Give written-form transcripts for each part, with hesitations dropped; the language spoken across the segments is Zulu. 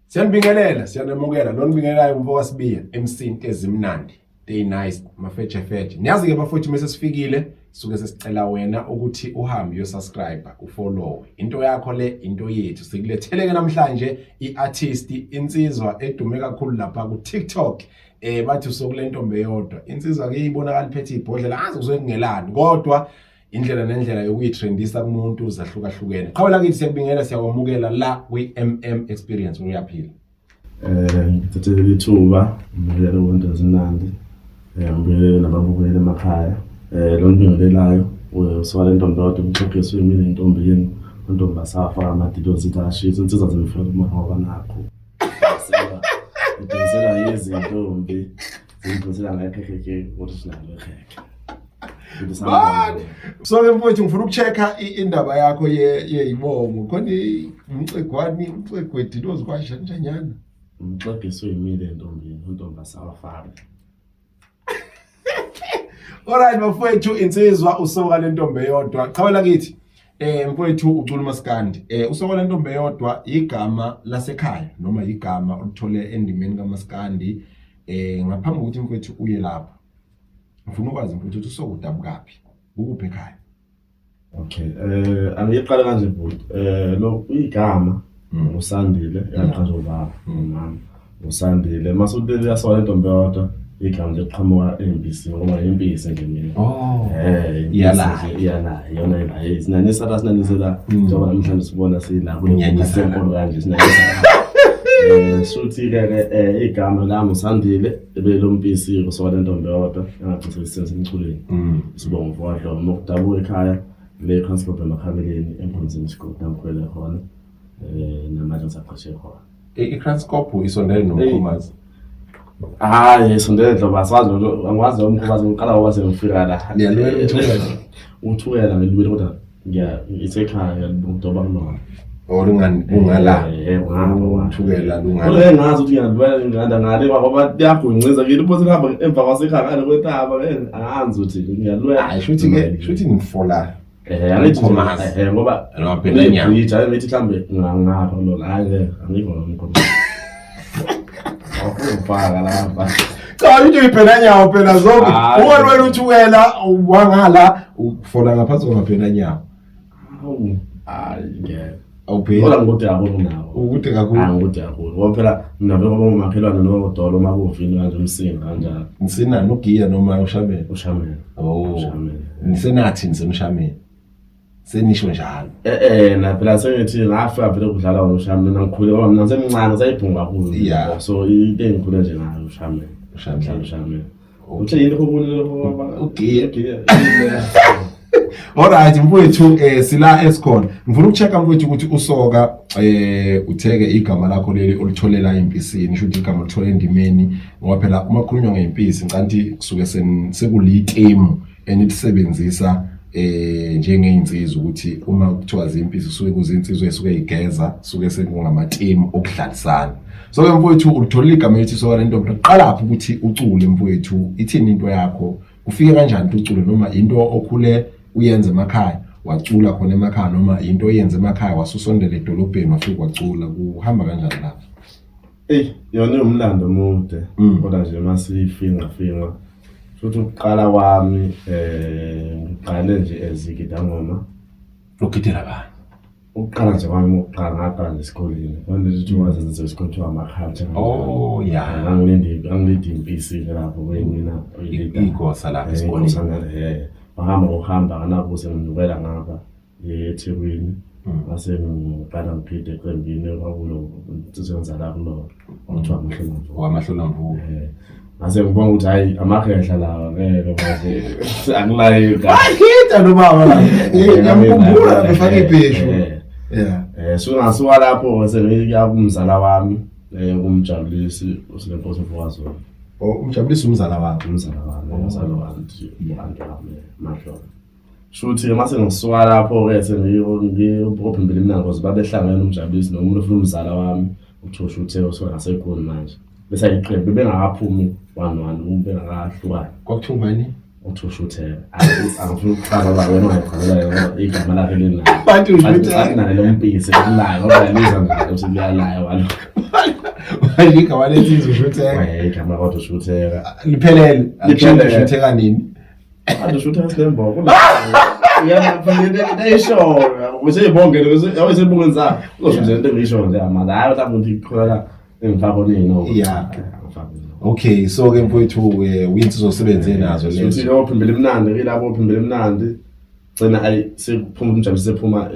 Siyanibingelela, siyanamukela. Lo nibingelelayo umfo kaSibiya, MC Ntezimnandi. Stay nice, mafetshe fetshe. Niyazi ke bafowethu mase sifikile, suke sesicela wena ukuthi uhambe uyosubscribe, ufollow. Into yakho le into yethu. Sikulethele ke namhlanje iartist insizwa edume kakhulu lapha ku TikTok. Bathi usokule ntombi eyodwa. Insizwa ke ibonakala iphethe ibhodlela, azi kuzokungelani kodwa indlela nendlela yokuyitrendisa kumuntu zahlukahlukene. Qhawe lakithi siyakubingela siyakwamukela la kwi-MM Experience uyaphila. Ngithathe leli thuba ngibukele uNto Zinandi, ngibukele nababukeli emakhaya. Lo ngibingelelayo usuka le ntombi yodwa umxoxisi mina intombi yenu untombi asafaka amadilozi ithi ashisa insizwa zimfela uma ngoba nakho. Idonsela izintombi zidonsela ngekhekhe original ekhekhe. Man. So ke mfowethu ngifuna ukuchecka indaba yakho yeyibongo. Khona umxegwani, umxegwedi lozikwasha njanyana. Umxegiso uyimile entombini, untombi asawafaki. Alright bafowethu insizwa usoka lentombi eyodwa. Qhawe lakithi. Mfowethu ucula umaskandi. Usoka lentombi eyodwa igama lasekhaya noma igama olithole endimeni kaMaskandi. Ngaphambi kokuthi mfowethu uye lapha. Ngifuna ukwazi mfowethu ukuthi usoka udabukaphi? Ukuphi ekhaya? Okay, angiqale kanje bhuti. Lo igama uSandile yaqanjwa ubaba nomama. USandile mase ulele yasola intombi yodwa igama nje liqhamuka empisi ngoba impisi nje mina. Oh. Iyala iyala iyona ila sinanisa la sinanise la njengoba namhlanje sibona sila kule Nginyanyisa la. enkulu kanje sinanisa la. Shuthi ke ke igama lami uSandile ebelompisi kusoka lentombi yodwa engagcina isenze emculweni. Sibonga mfowethu nokudabuka ekhaya le Transport emakhabeleni emkhonzini isigodi angikhulele khona namanje ngisaqashe khona. I-Kranskop isondele nomkhomazi. Hayi isondele nhlobo asazi lento angikwazi umkhomazi ngiqala ngoba sengifika la. Niyalwela uThukela. Uthukela ngilwile kodwa ngiya isekhaya ngiyadoba kulona. Or ungala. Uthukela lungala. Kodwa engazi ukuthi ngiyalwela ngihamba ngale ngoba liyagwinciza ngile ubona ngihamba emva kwasekhaya ngale kwentaba angazi ukuthi ngiyalwela. Hayi shuthi ke shuthi ngifola. Angithi Umkhomazi. ngoba Noma phela inyama. bridge hayi ngithi mhlambe ngangapha kulona hayi ngeke angikho ngomkhomazi. Awufaka lapha. Cha into iphela nyawo phela zonke. Hayi. Uwelwela uthukela wangala ufola ngaphansi kwamaphela nyawo. Hawu, hayi ngeke. Awupheli. Kodwa ngikude kakhulu kunawo. Ukude kakhulu. Hayi ngikude kakhulu. Ngoba phela mina vele ngoba umakhelwane nodolo makuvini kanje umsinga kanjalo. Nisenani ugiya noma ushamela? Ushamela. Oh. Ushamela. Nisenathi nisemshameni. Senisho njalo. Na phela sengithi ngafika vele kudlala wona ushamela mina ngikhule ngoba mina ngisemncane sayibhunga kakhulu. Yeah. So into engikhule nje ngayo ushamela. Ushamela. Ushamela. Uthe yini kokuni Ugiya. Ugiya. Alright mfowethu sila esikhona. Ngifuna ukuchecka mfowethu ukuthi usoka utheke igama lakho leli olitholela empisini, sho ukuthi igama olithola endimeni ngoba phela uma kukhulunywa ngempisi ngicanti kusuke sekulitemu enilisebenzisa njengeinsizwa ukuthi uma kuthiwa zimpisi kusuke kuzinsizwa esuke igeza suke sekungamatemu okudlalisana. So ke mfowethu ulitholile igama elithi soka lentombi. Qala phi ukuthi ucule mfowethu, ithini into yakho? Ufike kanjani ukuthi ucule noma into okhule uyenze emakhaya wacula khona emakhaya noma into oyenze emakhaya wasusondela edolobheni wafika wacula kuhamba kanjani lapho? Eyi yona iwumlando omude kodwa nje masiyifinqa finqa futhi ukuqala kwami ngiqale nje ezigidangoma. Ugidela bani? Ukuqala nje kwami ukuqala ngaqala nje esikoleni. Kwande ukuthi wazenza isikole kuthiwa ama-culture. Oh yeah. Ngangilindi impisi ke lapho kuyimina oyilida. Igosa lapha esikoleni. Wahamba ngokuhamba nganakuze nginyukela ngapha eThekwini. Ngase ngiqala ngiphinde eqembini kwakulo insizwa kulona okuthiwa Amahlolamvuka. Wamahlolamvuka. Ngase ngibona ukuthi hayi amakhehla lawa ngeke manje angilayo Ayihita lo baba la. Ngiyamkhumbula befaka ibheshu. Yeah. So ngasuka lapho sengiya kumzala wami umjabulisi uSinenkosi Mfowazulu. Oh umjabulisi umzala wakho. Umzala wami, umzala wami umuntu wami Mahlola. Shuthi mase ngisuka lapho ke sengiyophimbela imnango because babehlangene umjabulisi nomuntu ofuna umzala wami uthosha uthe usuka ngaseGoli manje. Bese ayiqembu bebengakaphumi one one bengakahlukani. Kwakuthiwa ubani? Uthosha uthe angifuni ukuchaza ngoba wena ungayichazela yona igama lakhe linayo. Bathi uthosha. Bathi nalo mpisi lilayo ngoba lizwa nje ukuthi liyalaya walo. Manje igama lensizwa ushutheka. Eh, igama kodwa ushutheka. Liphelele. Liphelele. Ushutheka nini? Manje ushutheka silemboko. Uyafanele neyisho. Useyibongele useyibongeni zakho. Uzosho nje into engiyisho nje amala. Hayi mhlawumbe ukuthi khona la engifaka onino. Yeah. Ngifaka. Okay, so ke mfowethu uyinsizwa osebenze nazo Futhi lezo. lo phimbele mnandi ke labo phimbele mnandi. Gcina ayi sekuphuma umjabulisi sephuma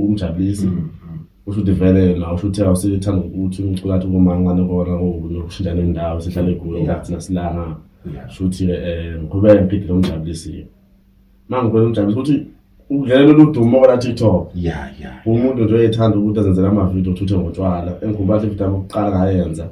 umjabulisi. Usho ukuthi vele na usho ukuthi awusethanda ukuthi umculo athi kumancane kona nokushintsha nendawo sihlale kuyo Yeah. thina silanga. Yeah. Sho ukuthi ngiqhubeke ngiphinde nomjabulisi. Mangikhwela umjabulisi ukuthi ungenele udumo kola TikTok. Yeah. Umuntu nje oyethanda ukuthi azenzele amavidiyo uthuthe ngotshwala. Engikhumbula ukuthi ividiyo yami yokuqala ngayenza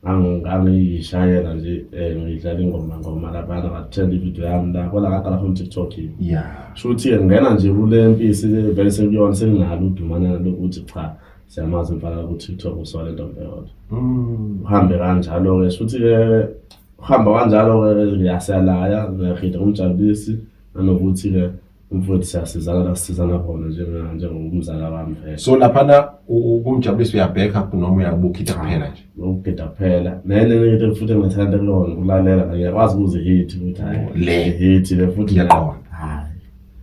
ngangiyishayela nje ngidlala ingoma ngoma laphana ngathenda ividiyo yami la kodwa ngaqala khona TikTok yini. Yeah. Sho ukuthi ngena nje kule mpisi le vele sekuyona senginalo udumanana lokuthi cha siyamazi umfana ku TikTok uswale ntombi eyodwa. Uhambe kanjalo-ke sho ukuthi-ke uhamba kanjalo-ke ngiyasiyalaya ngiyahida ngumjabulisi nanokuthi-ke umfowethu siyasizana la sisizana khona njengomzala wami vele. So laphana kumjabulisi uyabheka noma uyabuka kuphela nje. Ukugida kuphela. Nene into futhi engithanda kuyona ukulalela ngiyakwazi ukuzihit ukuthi hayi Le. hit le futhi Ngiyaqonda. Hayi.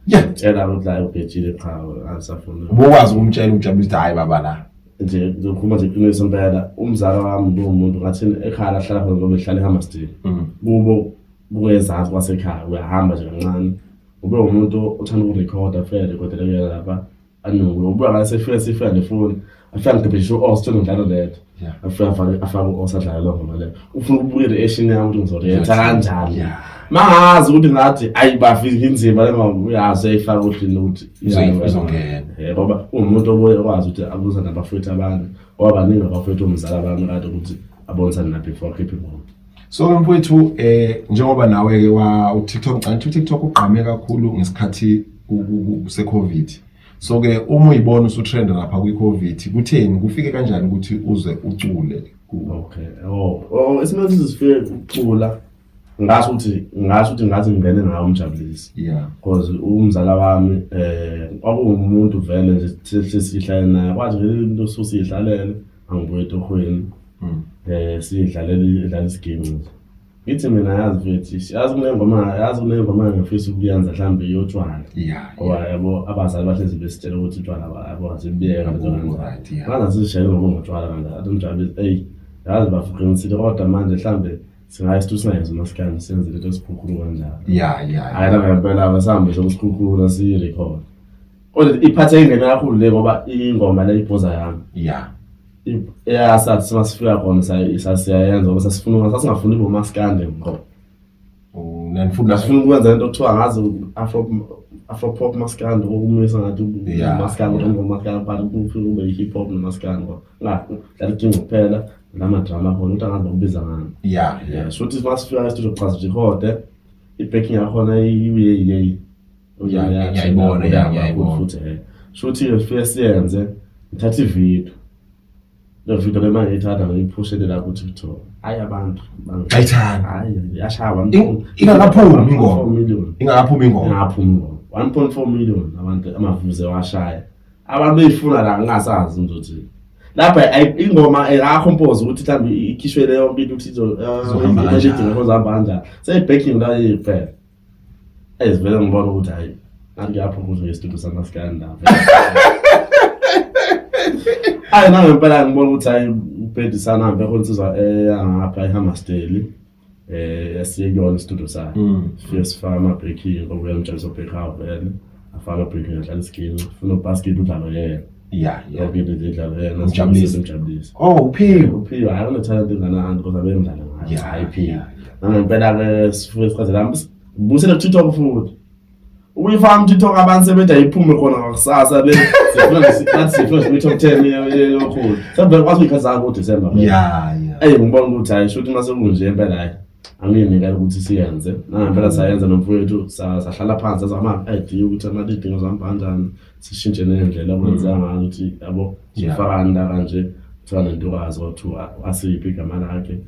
Yeah. Tshela ukuthi la ubhejile cha angisafuni. Ubukwazi ukumtshela umjabulisi ukuthi hayi baba la. Nje ngizokhuluma nje iqiniso impela umzala wami lo muntu ngathi ekhaya la hlala khona ngoba ehlala eHammersdale. Kubo kungezansi kwasekhaya uyahamba nje kancane. Ube umuntu othanda ukurekhoda afike rekhodele kuyena lapha anuke. Ubuya ngale sefika sifika nefoni. Afika ngibhebheshe u-Os ngidlala letho. Yeah. Afika afake u-Os adlala lo ngoma leyo. Ufuna ukubuka i-reaction yami ukuthi ngizoreact kanjani. Yeah. Mangazi ukuthi ngathi ayi bafika inzima le ngoma uyazi uyayifaka odlini ukuthi Izongena. Ngoba uwumuntu obuye okwazi ukuthi abuze nabafowethu abanye. Ngoba baningi abafowethu umzala bami kade ukuthi abonisane na before akhiphe ingoma. So ke mfowethu njengoba nawe ke wa uTikTok ngicabanga ukuthi uTikTok ugqame kakhulu ngesikhathi kuse COVID. So ke uma uyibona usutrend lapha kwi COVID kutheni kufike kanjani ukuthi uze ucule? Okay. Oh, isimanje sifike ukucula ngasho ukuthi ngathi ngingene ngawo umjabulisi. Yeah. Because umzala wami kwakuwumuntu vele nje sihlale naye kwathi vele into susiyidlalele angibuye etohweni. Siyidlalele idlala isiginci. Ngithi mina yazi mfethu, yazi kunengoma, yazi kunengoma engifisa ukuyenza mhlambe yotshwala. Yeah. Ngoba yabo abazali bahlezi besitshela ukuthi utshwala yabo asibiyeka Right, yeah. Ngaze sishayele ngoba ngotshwala kanjalo. Athi umjabulisi, eyi yazi bafuqinisile kodwa manje mhlambe singaye sithi singayenzi umasikandi senze lento esikhukhulu kanjalo. Yeah. Hayi la ngempela basambe sokusikhukhula siyirekhona. Kodwa iphathe ingene kakhulu le ngoba ingoma le ibhoza yami. Yeah. Eyasathi simasifika khona sasiyayenza ngoba sasifuna sasingafuni bomasikandi ngqo. Nanifuna Sifuna ukwenza into okuthiwa ngazi Afro pop maskandi okumisa ngathi maskandi ngomaskandi but kufike kube hip hop nomaskandi ngo. Ngadlala iginci kuphela lama drama khona ukuthi angazi ukubiza ngani. Yeah, yeah. So ukuthi masifika studio cha sirekhode i-backing yakhona iye. Ngiyayibona, ngiyayibona. Futhi so ukuthi sifike siyenze ngithatha ivideo. Le video le manje ngiyithatha ngiyiphushele la ku TikTok. Hayi abantu Bayithanda. Hayi yashaya Ingakaphumi ingoma. 1.4 million. Ingakaphumi ingoma. Ingakaphumi ingoma. 1.4 million abantu ama-views ewashaya. Abantu beyifuna la ngingasazi ngizothi. Lapha ingoma engacompose ukuthi mhlawumbe ikhishwe leyo yonke into ukuthi Izohamba kanjani. izohamba kanjani. Seyibacking la iphela. Ezivele ngibona ukuthi hayi ngathi kuyaphuma ngestudio samaskandi lapha. Hayi nangempela ngibona ukuthi hayi ubhedisana hambe khona insizwa eyangapha eHammersdale esiye kuyona istudio sakhe. Fike sifaka ama-backing ngoba uyamjabulisa ubheka vele. Afaka ama-backing adlala isiginci, ufuna ubasket udlalo yena. Yeah, yeah. Yonke into nje idlalo yena. Umjabulise. Umjabulise. Oh, uphiwe. Uphiwe, hayi unethalente ingane anti kodwa bengidlala ngayo. Yeah, Hayi uphiwe. yeah, Nangempela ke sifike sichazela hamba buyisele ku-TikTok futhi. Ukuyifaka ku-TikTok abantu sebethi ayiphume khona ngakusasa le sifuna nathi sifuna nje top 10 yokhulu. Sekube kwazi uyikhathi zakho uDecember. Yeah, yeah. Eyi ngibona ukuthi hayi shuthi mase kunje impela hayi angiyinikela ukuthi siyenze. Nangempela sayenza nomfowethu sahlala phansi sazama idea ukuthi amalidingo zihamba kanjani sishintshe nendlela okwenzeka ngayo ukuthi yabo sifaka la kanje kuthiwa nentokazi kwathiwa asiphi igama lakhe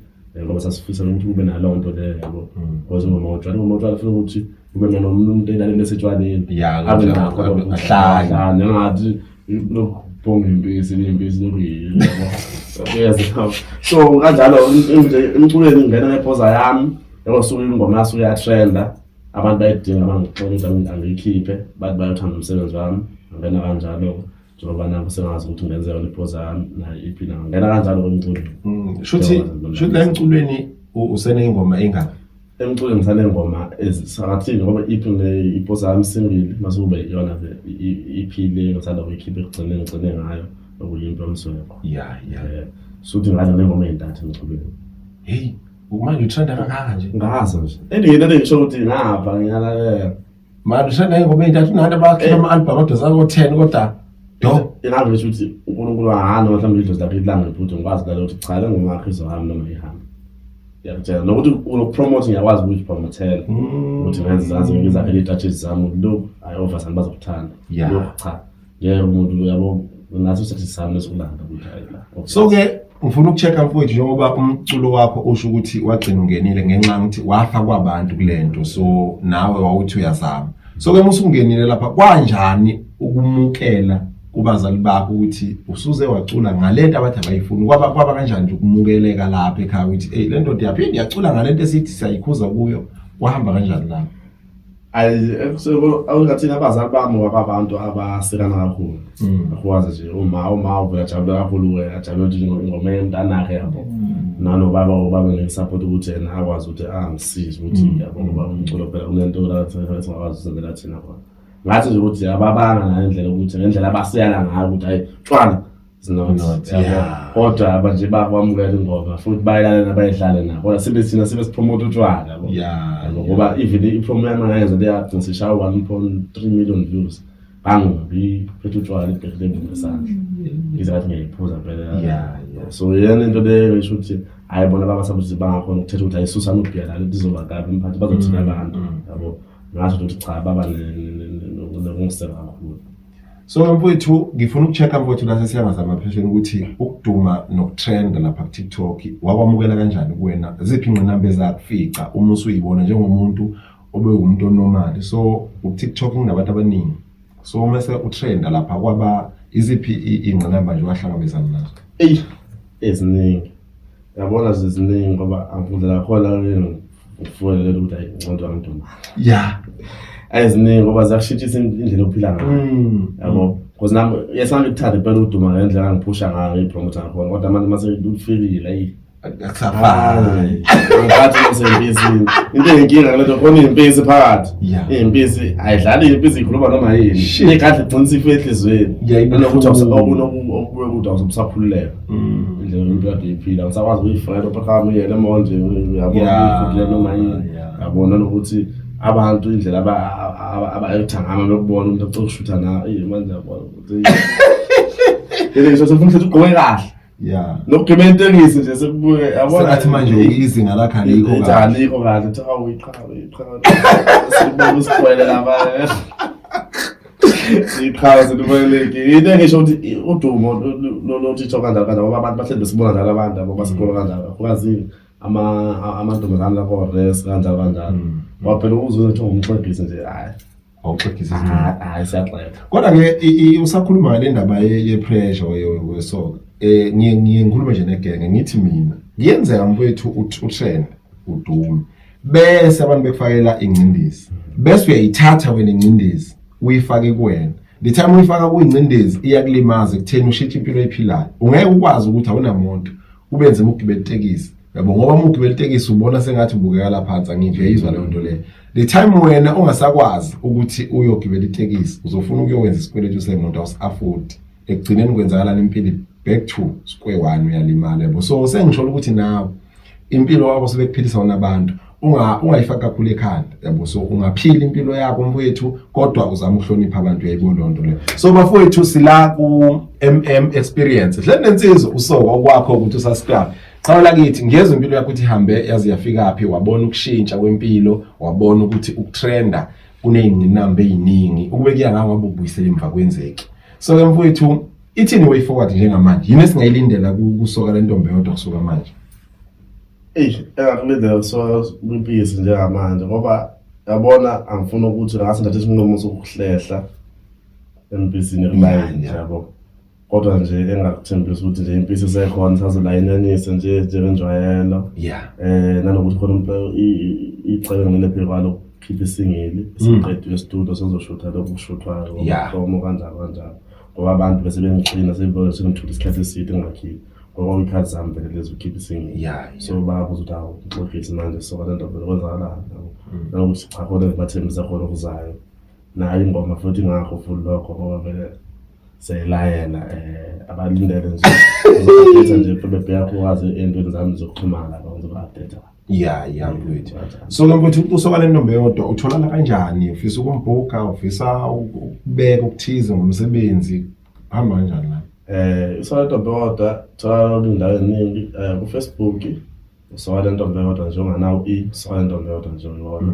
ngoba sasifisa ukuthi kube nalowo nto leyo yabo. Because ingoma ngotshwala ingoma ngotshwala ufuna ukuthi kube nomuntu elalele esetshwaleni. Yeah, Abe nakho ahlanye. ahlanye ngathi Bonga impisi impisi lokuyini yabo. Yes. So kanjalo nje emculweni ngingena ngebhoza yami yabo suke ingoma yasuke yatrenda abantu bayidinga bangixoxa ukuthi angiyikhiphe bathi bayothanda umsebenzi wami ngena kanjalo njengoba nami sengazi ukuthi ngenze yona ibhoza yami nayo iphi na ngena kanjalo emculweni. Shuthi shuthi la emculweni useneyingoma engaka? Emculweni ngisanengoma ezisangathini ngoba iphi ibhoza yami single mase kube iyona ke i-EP le ngisanda kuyikhipha ekugcineni ngigcine ngayo okuyimpi yomsweko. Yeah. Suthi ngaze nengoma ey'ntathu emculweni. Hey, manje utrenda kangaka nje. Ngazo nje. Endiyena ngisho ukuthi ngapha ngiyalalela. Manje utrenda ingoma ey'ntathu nabantu abakhipha ama-album adosa ko-10 kodwa do. Ingabe ngisho ukuthi uNkulunkulu ahana mhlawumbe idlozi lakhe ilanga iphuthe ngikwazi lalela ukuthi cha le ngoma yakho izohamba noma ihambe. Ngiyakutshela nokuthi unokupromote ngiyakwazi ukuyipromothela ukuthi ngenze zazi ngizakhele iy'strategy zami ukuthi lokhu hayi obviously bazokuthanda. Lokhu cha ngeke umuntu yabo naso isikhathi sami esikulanda ukuthi hayi la. So ke ngifuna ukucheck mfowethu njengoba umculo wakho usho ukuthi wagcina ungenile ngenxa yokuthi wafa kwabantu kulento so nawe wawuthi uyazama. So ke musungenile lapha kwanjani ukumukela kubazali bakho ukuthi usuze wacula ngalento abathi abayifuni kwaba kanjani nje ukumukeleka lapha ekhaya ukuthi hey le ndoda yaphinde yacula ngalento esithi siyayikhuza kuyo kwahamba kanjani lapho? Ayi awungathini abazali bami wababantu abasekana kakhulu. Akwazi nje uma uvela ajabule kakhulu wena ajabule ukuthi ingoma yomntanakhe yabo. Nanobaba ubaba ngisupport ukuthi yena akwazi ukuthi angisize ukuthi yabo ngoba umculo phela kunento la singakwazi usebenzela thina khona. Ngathi nje ukuthi ababanga ngendlela ukuthi ngendlela abaseyana ngayo ukuthi hayi tshwala is not yabo. Kodwa abanje bakwamukela ingoma futhi bayilalela bayidlale nabo. Kodwa sibe thina sibe sipromote utshwala yabo. Ngoba even ipromo yami ngayenza leyagcina sishaya 1.3 million views. Bangiphethe utshwala ibhekile ngesandla. Ngize ngathi ngiyayiphuza phela. So yena into leyo ngisho ukuthi hayi bona baba sabuthi bangakhona ukuthetha ukuthi ayisusana ubhiya la lizoba kabi imphathi bazothina abantu yabo. Ngasho ukuthi cha baba nokungiseka kakhulu. So mfowethu ngifuna ukucheck-a mfowethu la sesiyangazama phesheni ukuthi ukuduma nokutrenda lapha ku-TikTok wakwamukela kanjani kuwena, ziphi ingqinamba ezakufica uma usuyibona njengomuntu obewumuntu onormal. So ku-TikTok kunabantu abaningi, so uma se utrenda lapha kwaba iziphi ingqinamba nje wahlangabezana nazo? Eyi, eziningi yabona ziziningi ngoba angifundela khona ngifuelele ukuthi ayi ngcondo angiduma. Eziningi ngoba ziyakushintshisa indlela ophila ngayo yabo. Because nami yes ngikuthanda impela ukuduma ngendlela angiphusha ngayo ngiyipromote ngakhona kodwa manje mase kufikile ayi akusafani. Ngikathi ngisempisini. Into eyinkinga ngale khona impisi phakathi. Impisi ayidlali impisi ikhuluma noma yini. Igadla igcina ife enhlizweni. Nokuthi okubuye ukuthi awusaphululeka. Indlela yomuntu kade uyiphila ngisakwazi ukuyifrela phakama uyele emonje uyabona ukuphila noma yini. Yabona nokuthi abantu indlela aba-acta ngayo bekubona umuntu acela ukushutha nawe eyi manje yabona ukuthi yena ngisho sefuna ukuthi ugqoke kahle. Nokugibela itekisi nje sekubuke yabona. Sengathi manje izinga lakhe alikho kahle. Alikho kahle uthi hawu iqhawe iqhawe. Sibona usikhwele lapha. Iqhawe selibalulekile. Into engisho ukuthi udumo lo TikTok kanjalo kanjalo ngoba abantu bahlezi besibona njalo abantu abo basikolo kanjalo. Kakhulukazi amantombazane lapho res kanjalo kanjalo. Ngoba phela uzwe ukuthi ungumxegisi nje hayi. Awuxegisi izinto. Hayi siyaxega. Kodwa ke usakhuluma ngale ndaba ye-pressure wesoka. Ngiye ngikhulume nje negenge ngithi mina kuyenzeka mfowethu utrend udume bese abantu bekufakela ingcindezi bese uyayithatha wena ingcindezi uyifake kuwena. The time uyifaka kuyingcindezi iyakulimaza ekutheni ushintshe impilo oyiphilayo. Ungeke ukwazi ukuthi awunamuntu ube nzima ukugibela itekisi yabo, ngoba uma ugibela itekisi ubona sengathi ubukeka phansi, angithi uyayizwa leyo nto leyo. The time wena ungasakwazi ukuthi uyogibela itekisi uzofuna ukuyokwenza isikweletu semoto awusi-afford, ekugcineni kwenzakalani impilo back to square one, uyalimala yabo. So sengisho ukuthi nawe impilo wakho sebekuphilisa wona abantu ungayifaki kakhulu ekhanda yabo. So ungaphila impilo yakho mfowethu kodwa uzama ukuhlonipha abantu, uyayibona leyo nto leyo. So bafowethu sila ku MM Experience hleli nensizwa uSoka okwakho ukuthi usubscribe. Cha lakithi ngiyezwa impilo yakho ukuthi ihambe yaze yafika phi, wabona ukushintsha kwempilo, wabona ukuthi ukutrenda kuney'ngqinamba ey'ningi ukube kuya ngawe ngabe ukubuyisela emva kwenzeki. So ke mfowethu ithini way forward njengamanje, yini esingayilindela kuSoka lentombi yodwa kusuka manje? Eyi, engakulindela kusuka kwimpisi njengamanje ngoba yabona angifuni ukuthi ngase ngithathe isinqumo sokuhlehla empisini kulayini yabo. Kodwa nje engakuthembisa ukuthi nje impisi isekhona, sazolayinanisa nje njengenjwayelo. Nanokuthi khona icebo ngilele phezu kwalo ukukhipha isingili, siqedile e-studio, sizoshutha lokhu kushuthwayo, promo kanjalo kanjalo. Ngoba abantu bese bengixina, sebebona sengithule isikhathi eside ngingakhiphi. Ngoba kuyikhathi zami vele lezi ukukhipha isingili. So bayabuza ukuthi awu ngixogise manje soka lento vele kwenzakalani yabo. Nanokuthi cha khona ngibathembisa khona okuzayo. Nayo ingoma futhi ingakho futhi lokho ngoba vele seyilayela abalindele nje ngizo-update nje bebheka kakhulukazi ey'ntweni zami zokuxhumana lapha ngizoba-update. Ya mfowethu. So ke mfowethu uSoka Lentombi Eyodwa utholana kanjani? Ufisa ukumbhuka, ufisa ukubeka okuthize ngomsebenzi, hamba kanjani la? ISoka Lentombi Eyodwa tholakala kwindawo eziningi, ku-Facebook uSoka Lentombi Eyodwa nje unganawo i Soka Lentombi Eyodwa nje uyona.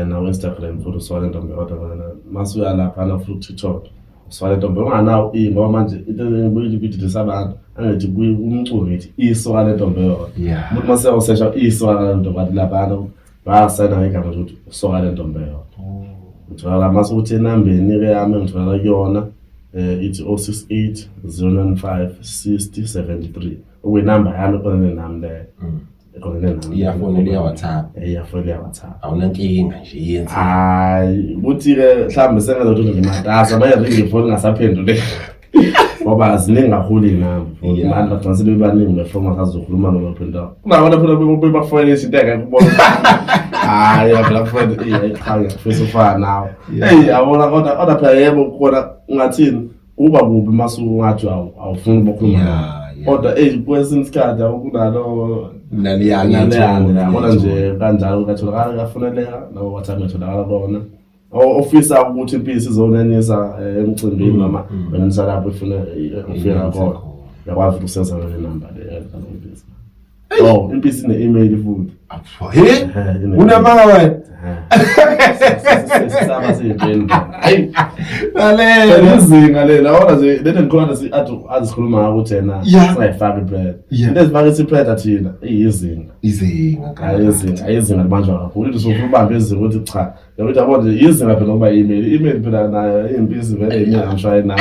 Naku-Instagram futhi uSoka Lentombi Eyodwa, mase uya laphana futhi ku-TikTok uSoka Lentombi unganawo i, ngoba manje into engibuyididisa abantu angithi kumculo ngithi iSoka Lentombi Eyodwa. Umuntu mase usesha iSoka Lentombi bathi laphana bayasayina ngegama nje ukuthi uSoka Lentombi Eyodwa. Ngitholakala mase uthi enambeni-ke yami engitholakala kuyona ithi 068 095 60 73, okuyinamba yami eqondene nami leyo. Eqondene nami. Iyafonela, iya-WhatsApp. Iyafonela, iya-WhatsApp. Awunankinga nje yenze. Hayi, ukuthi-ke mhlawumbe sengaze ukuthi ngimatasa manje ringi ifoni ingasaphenduleki. Ngoba ziningi kakhulu iy'namba. Manje bagcina sebebaningi befoni ungasazokhuluma noma phendula. Kunabantu phela bebafonela izinto engeke ubone. Hayi, phela kufanele cha ngiyafisa ufana nawe. Eyi yabona kodwa phela yebo kona ungathini kuba kubi mase ungathi awufuni ukukhuluma nawe. Kodwa eyi kwesinye isikhathi awukunalo naliyana yabona nje kanjalo uyatholakala, uyafoneleka nawo WhatsApp uyatholakala kona. Ofisa ukuthi impisi izonenisa emcimbini noma wenisa lapho ifuna ufika khona. Uyakwazi ukuthi usenza ngale namba le yalempisi. Oh, impisi ine-email futhi. He? Unamanga wena? Sisaba siyintweni. Hayi. Lalela. Izinga lela yabona nje lento ngikhona si athi azikhuluma ngako ukuthi yena singayifaki iphela. Into ezifaka isiphela thina iyizinga. Izinga. Hayi izinga, ayizinga libanjwa kakhulu. Into sofuna ubambe izinga ukuthi cha. Yabo yabona nje izinga phela ngoba i-email, i-email phela nayo impisi vele email ngishaye nayo.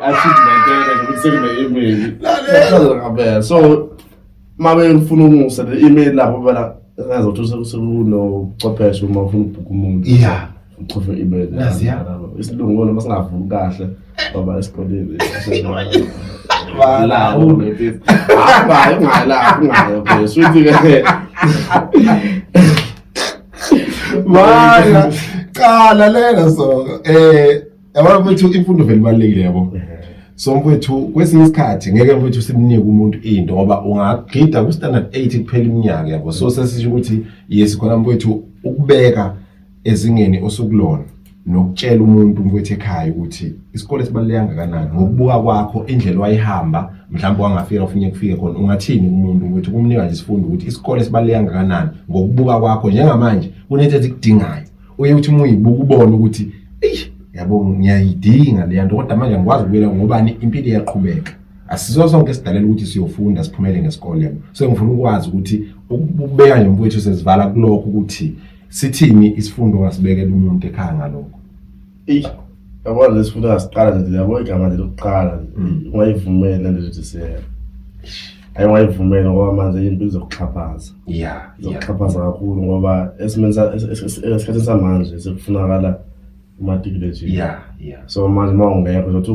Achievement nje ukuthi sekune-email. Lalela ngempela. So uma befuna ukungisa le email lapho phela ngazi ukuthi sekunobuchwepheshe uma ufuna ukubhukha umuntu. Uchofe i-email. Naziya. Isilungu noma singavuki kahle ngoba esikoleni. Wala. Hayi ungayilapho ungayo phela. Shuthi ke Mara qala lena so yabona mfethu imfundo vele ibalulekile yabo. So mfethu kwesinye isikhathi ngeke mfethu simnike umuntu into ngoba ungagida ku standard 8 kuphela iminyaka yabo. So sesisho ukuthi yes khona mfethu ukubeka ezingeni osukulona nokutshela umuntu mfethu ekhaya ukuthi isikole sibaluleke kangakanani ngokubuka kwakho indlela wayihamba mhlawumbe wangafika ufike kufike khona ungathini umuntu ukuthi kumnika nje isifundo ukuthi isikole sibaluleke kangakanani ngokubuka kwakho njengamanje kunento ezikudingayo uye uthi uma uyibuka ubone ukuthi eyi yabo ngiyayidinga leya nto kodwa manje angikwazi ukubuyela ngobani impilo iyaqhubeka asiso sonke esidalela ukuthi siyofunda siphumele ngesikole yabo so ngifuna ukwazi ukuthi ukubeka nje mfowethu sesivala kulokho ukuthi sithini isifundo ongasibekela umuntu ekhaya ngalokho. Eyi yabona lesifundo ngasiqala nje yabo igama nje lokuqala ungayivumeli lento nje siyena. Hayi ungayivumeli ngoba manje impilo izokuxhaphaza. Izokuxhaphaza kakhulu ngoba esimeni esikhathini samanje sekufunakala umatikuletsheni. So manje uma ungekho uzothi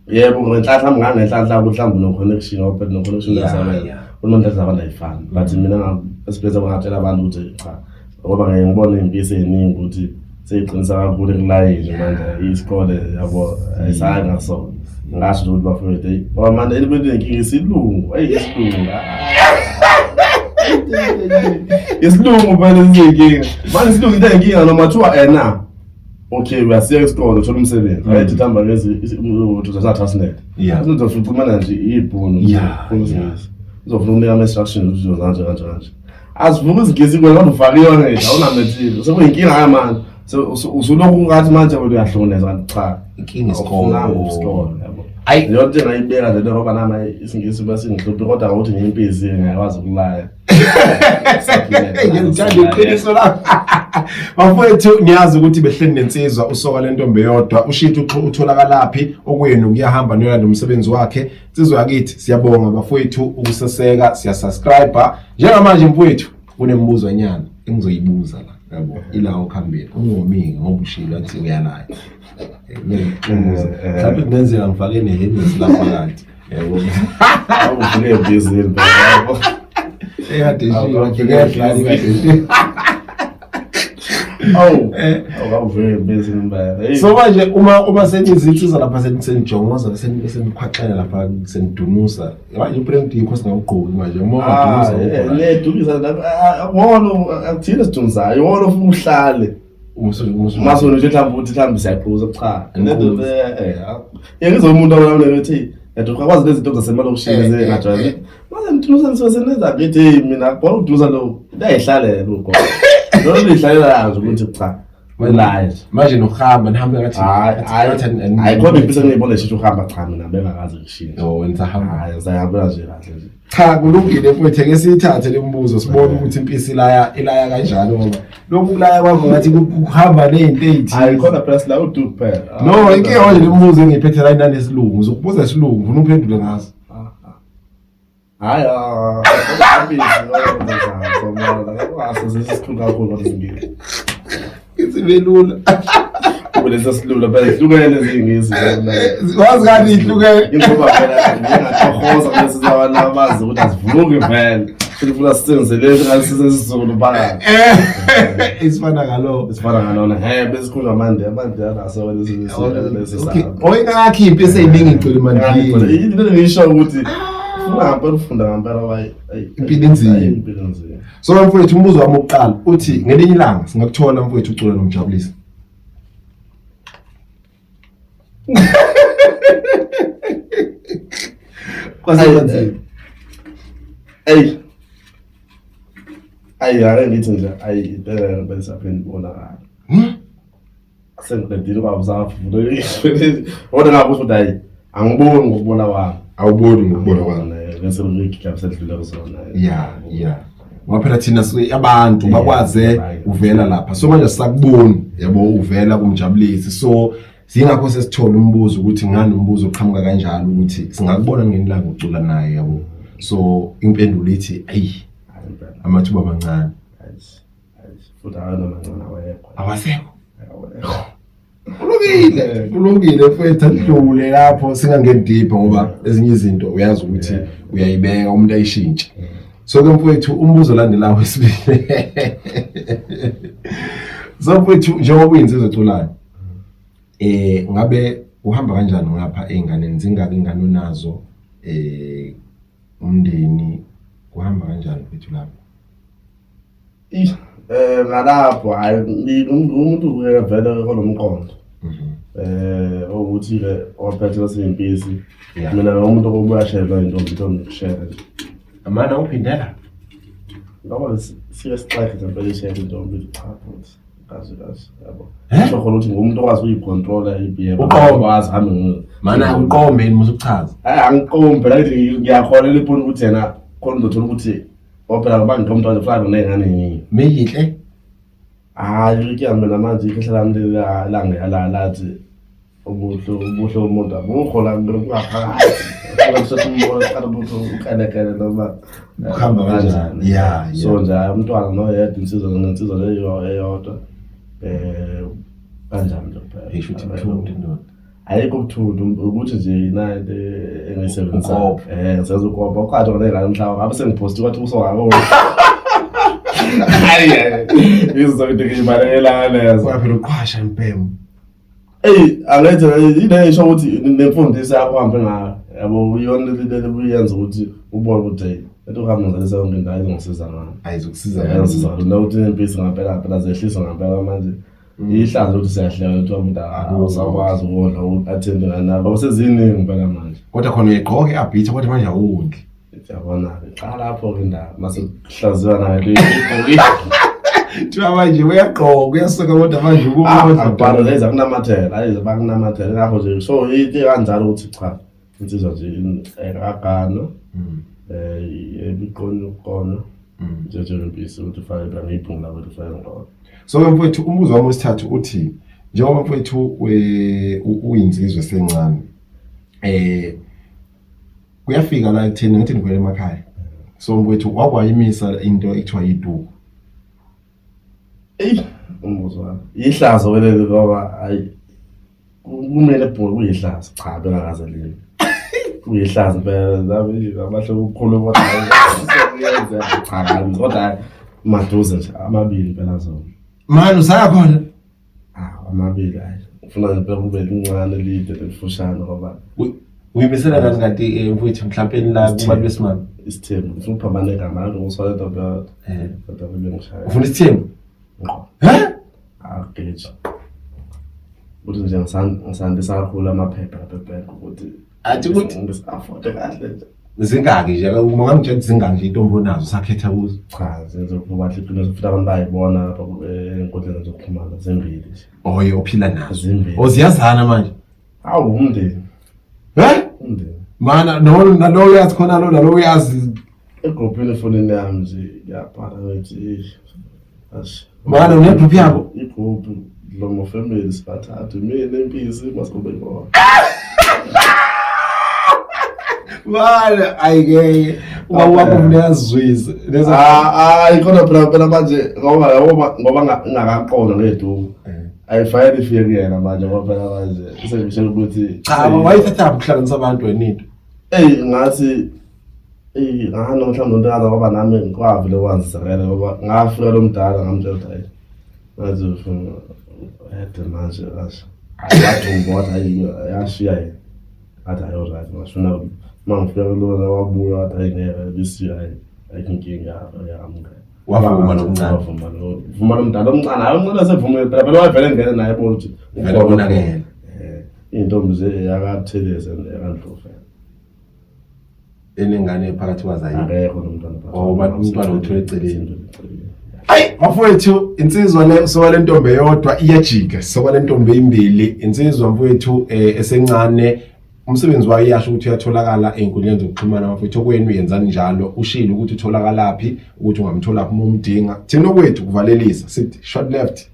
yebo ngenhlanhla ngangenhlanhla ukuthi mhlawumbe uno-connection ngoba phela no-connection uyasebenza. Kunonhlanhla zabantu ayifani. But mina esibhedlela ngatshela abantu ukuthi cha ngoba ngeke ngibone iy'mpisi ey'ningi ukuthi seyiqinisa kakhulu ekulayini manje isikole yabo ayisayi ngasona. Ngasho nje ukuthi bafowethu eyi ngoba manje into inkinga isilungu eyi isilungu isilungu phela izinkinga manje isilungu into eyinkinga noma kuthiwa ena okay uyasiya isikole uthola umsebenzi right uhamba ngezi ukuthi uzathatha sinet uzofica imana nje ibhunu uzofuna ukunika ama-instructions ukuthi uzoza kanje kanje kanje azivuka izingisi kwena kodwa ufake yona nje awunamethile sekuyinkinga ke manje usulokhu ungathi manje wena uyahlukumeza kanti cha inkinga isikole isikole yabo ayi leyo nto engayibeka nje ngoba nami isingisi basingihluphi kodwa ngokuthi ngiyimpisi ngiyakwazi ukulaya. Ngiyalithanda iqiniso lakho. Bafowethu niyazi ukuthi behleli nensizwa usoka lentombi eyodwa ushintsha utholakalaphi okuyena kuyahamba noyanda umsebenzi wakhe. Insizwa yakithi siyabonga bafowethu ukuseseka siyasubscribe. Njengamanje mfowethu kunemibuzo enyana engizoyibuza la yabo ila okhambeni ungomiki ngoba ushilo athi uyalaya. Mhlawumbe kungenzeka ngifake nehenisi lapha kanti. Yabo. Awuvule busy yabo. Ekade ishiwo nje kuyadlala ikade ishiwo. Awu, awuvule busy impela. So manje uma senizinsizwa lapha senijongoza senikhwaxela lapha senidunusa. Manje uprint yikho singawugqoki manje uma ungadunusa. Le dumisa lapha wona akuthina sidunusayo, wona ufuna uhlale. Masona nje mhlawumbe ukuthi mhlawumbe siyaphuza cha. Lento eh umuntu abona ukuthi yathi akwazi lezi zinto zasemalokishini zingajwayele. Manje ngithusa nisuke senenza ngithi hey mina bona uduza lo ndayihlalela lokho. Lo lihlalela nje ukuthi cha. Ulaye nje. Manje nokuhamba nihambe ngathi hayi hayi kodwa impisa ngiyibona ishintsha uhamba cha mina bengakaze ngishintshe. Oh nisahamba. Hayi ngisahambela nje kahle nje. Cha kulungile mfowethu ake siyithathe le mbuzo sibone ukuthi impisi ilaya kanjani ngoba lokhu kulaya kwakho ngathi kuhamba nezinto ezithile. Hayi khona phela sila udu phela. No inkinga manje le mbuzo engiyiphethe la inanesilungu uzokubuza isilungu ngifuna uphendule ngaso. Hayi ah kakhulu kodwa Isibelula. Kulesa silula phela ihlukene lezingisi. Wazi kanti ihlukene. Ingoba phela ngingaqhoza kulesi zabantu abazi ukuthi asivuki vele. Sifuna sisenze lesi ngathi sisesizulu phakathi. Isifana ngalo. Isifana ngalona. He bese sikhuluma manje amanje anaso lesi lesi Okay. Oyingakhipi eseyiningi ngicela manje. Into engisho ukuthi funa ngempela ufunda ngempela wayi Impilo inzima. Impilo inzima. So mfowethu umbuzo wami wokuqala uthi ngelinye ilanga singakuthola mfowethu ucula nomjabulisa. Kwase kwanzima. Ey. Ayi ake ngithi nje ayi impela ngempela isaphinde ibonakala. Hmm? Sengiqedile ubaba usafuna. Kodwa ngakho ukuthi hayi angiboni ngokubona kwami. Awuboni ngokubona kwami. Bese ngigigaba sedlule kuzona. Yeah, yeah. Ngoba phela thina abantu bakwaze uvela lapha. So manje sisakuboni yabo uvela kumjabulisi. So singakho sesithola umbuzo ukuthi ngani umbuzo uqhamuka kanjalo ukuthi singakubona ngenilanga ucula naye yabo. So impendulo ithi ayi amathuba amancane. Futhi akana mancane awekho. Awasekho. Awekho. Kulungile, kulungile mfethu adlule lapho singangeni deep ngoba ezinye izinto uyazi ukuthi uyayibeka umuntu ayishintshe. So ke mfethu umbuzo olandelayo wesibili. So mfethu njengoba uyinsizwa eculayo ngabe uhamba kanjani ngapha ey'nganeni zingaki ingane onazo umndeni kuhamba kanjani mfethu lapho? Ngalapho hayi umuntu vele onomqondo. Ukuthi ke waphethe basiyimpisi. Mina umuntu okubuya shela intombi intombi kushela nje. Amana uphindela. Ngoba sike sixeke nje impela ishela intombi cha futhi. Kazi kazi yabo. Kusho khona ukuthi ngumuntu okwazi ukuyicontrola ibm. Uqombe. Wazi hambe. Mana uqombe yini musukuchaza. Hayi angiqombi phela ngithi ngiyakholela iphone ukuthi yena khona uzothola ukuthi ophela ngoba ngomntu wanje ney'ngane eningi. Meyinhle. Hayi ke mina manje ikhehla lami langiyala lathi ubuhle ubuhle bomuntu abukho la kungaphakathi. Uqala ukuthi ukelekele noma Kuhamba kanjani. Yeah, yeah. So nje umntwana noyedwa insizwa nensizwa leyo eyodwa kanjani nje kuphela. Esho ukuthi buthuntu indoda. Ayikho ubuthuntu ukuthi nje na into engiyisebenzisayo. Ukopha. Ngisenza ukopha. Ukade wona ingane mhlawumbe ngabe sengiphosti kwathi usongako. Hayi izinto into ngiyibalekela lezo. Kodwa phela uqhwasha impembe. Ey angithi ile isho ukuthi nemfundiso yakho uhambe ngayo. Yabo iyona le uyenza ukuthi ubone ukuthi hey lento uhambe ngizalisa yonke indawo izongisiza ngani. Ayizokisiza Ayizongisiza ngani. Nokuthi impisi ngampela phela zehlisa ngampela manje. Ihlazo ukuthi siyahleka ukuthi umuntu awusakwazi ukudla u-attend ngani ngoba seziningi phela manje. Kodwa khona uyayigqoka i-abhitha kodwa manje awudli. Yabona qala lapho ke indaba mase kuhlaziywa nayo le ibhokisi. Kuthiwa manje uyagqoka uyasuka kodwa manje ukudla. Abhala leza kunamathela ayize bakunamathela ngakho nje so into kanjalo ukuthi cha insizwa nje akagano ebiqona ukona. Njengempisi ukuthi ufake phela ngiyibhungu labo ukuthi ufake ngqo. So ke mfowethu, umbuzo wami wesithathu uthi, njengoba mfowethu uyinsizwa esencane, kuyafika la ekutheni ngithi ngibuyele emakhaya, so mfowethu, wakwayimisa into ekuthiwa yiduku? Eyi, umbuzo wami. Ihlazo weleli ngoba hayi, kumele bhuku kuyihlazo. Cha, bengakaze lini. Kuyihlazo impela nami abahle ukukhuluma kodwa hayi, cha hayi, kodwa hayi, maduze nje amabili impela zona. Mani usaya khona? Ah, amabili hayi. Ufuna nje impela kube lincane, lide, lifushane ngoba Uyimisela kani kanti, mfowethu, mhlawumbe la kubantu besimame? Isithembu. Ngifuna ukuphambana negama lami ngokuswala intombi yodwa. Kodwa kube ngishaya. Ufuna isithembu? Ngqo. He? Ageji. Ukuthi nje ngisandisa kakhulu amaphepha lapha ebhenki ukuthi Athi ukuthi ngisi-afford kahle nje. Zingaki nje? Uma ngangitshela ukuthi zingaki nje intombi onazo usakhetha kuzo? Cha, zenze ukuba kahle iqiniso futhi abantu bayayibona lapha ey'nkundleni zokuxhumana, zimbili nje. Oye ophila nazo. Zimbili. Oziyazana manje. Hawu, umndeni. He? Umndeni. Mana no nalo uyazi khona lo nalo uyazi. Egrupini efonini yami nje ngiyabhala ngithi ash. Mana unegroup yabo? Igroup Dlomo family sibathathu, mina, impisi masobe khona. Mana ayike uma wakho uyazwisa. Leza Ah, ah, ikhona phela phela manje ngoba ngingakaqonda ngeduku. Ayifanele ifike kuyena manje ngoba phela manje sengisho ukuthi Cha, wayithatha ukuhlanganisa abantu wena into. Ey, ngathi ey ngahamba mhlawumbe into yaza ngoba nami ngikwavile kwazizekela ngoba ngafika lo mdala ngamtshela ukuthi hayi ngathi ufuna ede manje asha. Hayi, wathi ubona, hayi yashiya yena. Ngathi hayi right, ngashona uma ngifika kulona wabuya wathi hayi ngeke this year, hayi ayikho inkinga yamngane. Wavuma lo mncane. Wavuma lo, vuma lo mdala omncane, hayi omncane sevumile phela phela wayevele engene naye ebona ukuthi Vele bonakele. Iy'ntombi nje yakaButhelezi yakaNdlovu. Enengane phakathi kwazayo. Akekho nomntwana phakathi. Oh, umntwana uthole eceleni. Eceleni. Ayi bafowethu, insizwa le soka lentombi eyodwa iyajika, soka lentombi eyimbili, insizwa mfowethu, esencane, umsebenzi wayo iyasho ukuthi uyatholakala ey'nkundleni zokuxhumana bafowethu, okwenu yenzani njalo, ushilo ukuthi utholakalaphi, ukuthi ungamtholaphi uma umdinga. Thina okwethu kuvalelisa, sithi short left.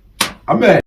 Amen.